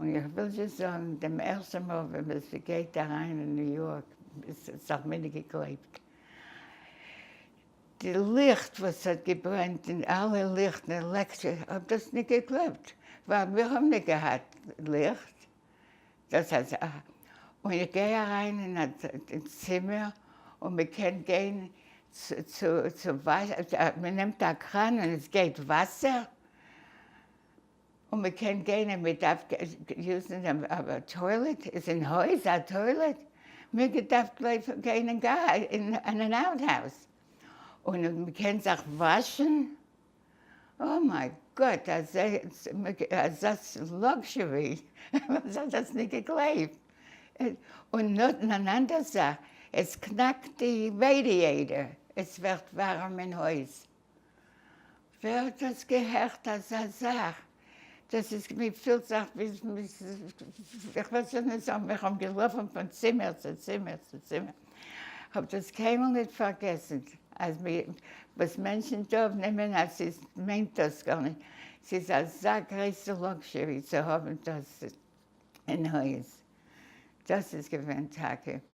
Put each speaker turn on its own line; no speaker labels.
און איך וויל דיר זאגן, דעם ערשטע מאל ווען מען גייט אריין אין ניו יארק, עס האט זיך מיר נישט געגלייבט, די ליכט וואס האט געברענט אין אלע ליכטן עלעקטריק, איך האב דאס נישט געגלייבט, ווייל מיר האבן נישט געהאט ליכט, דאס אז און איך גיי אריין אין א צימער און מען קען גיין צו צו מען נעמט א קראן און עס גייט וואסער, און מען קען גיין און מען דארף use ן דעם toilet, איז אין הויז א toilet? מיר געדארפט לויפן גיין אין אין אן outhouse, און מען קען זיך וואשן, oh my גאט אזא luxury, וואס האט דאס נישט געגלייבט, און אן אנדער זאך, עס קנאקט די radiator, עס ווערט ווארעם אין הויז. ווער האט דאס געהערט אזא זאך? דאס איז מיר פילט זיך ווי איך וויל שוין נישט זאגן איך האב געלאפן פון צימער צו צימער צו צימער, כ'האב דאס קיינמאל נישט פארגעסן אז וואס מענטשן דא נעמען אז ס'איז מיינט דאס גארנישט, ס'איז אזא גרויסע luxury צו האבן דאס אין הויז, דאס איז געווען טאקע.